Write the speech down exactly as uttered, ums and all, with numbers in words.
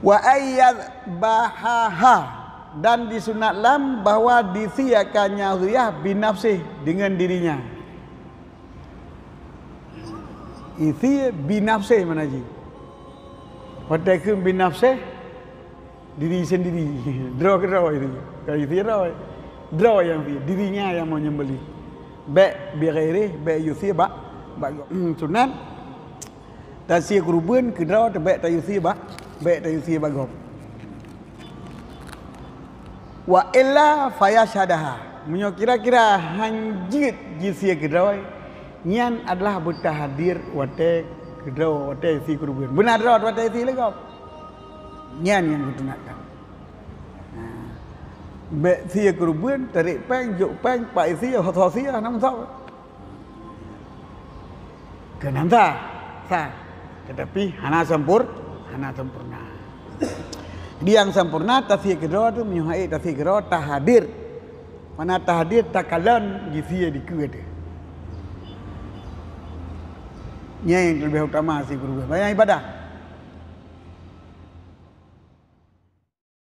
Wa ayyadhbahaha, dan disunat lam bahwa disie akan nyang udhiyah binafsih, dengan dirinya. Isie binafsih mana jih? Watée kheun binafsih, diri sendiri. Droe keudroe itu. Kalau isie droe. Droe nyang isie, dirinya yang menyembelih. Bék bighairih, bék yusie bak, bak gob. Hmm, sunat. Tasie keureubeuen keudroe teuh bék tayusie bak, bék tayusie bak gob. Wa illa fayasyhadaha. Meunyoe kira-kira han jeuet jisie keudroe, nyan adalah beutahadir watée keudroe, watée sie keureubeuen. Beuna droe watée sie lé gob. Nyan nyang geutunatkan. Ha. Bék sie keureubeuen, tarék péng, jok péng, pak isie, ho-, ho sie, hana meusaboh. Keunan sah, sah. Tetapi hana sempur-, hana sempurna. Di nyang sempurna, tasie keudroe tu, meunyoe hana tasie keudroe, tahadir. Mana tahadir, takalon jisie dikeue teuh. Nyan nyang leubeh utama sie keureubeuen. Banyak ibadah.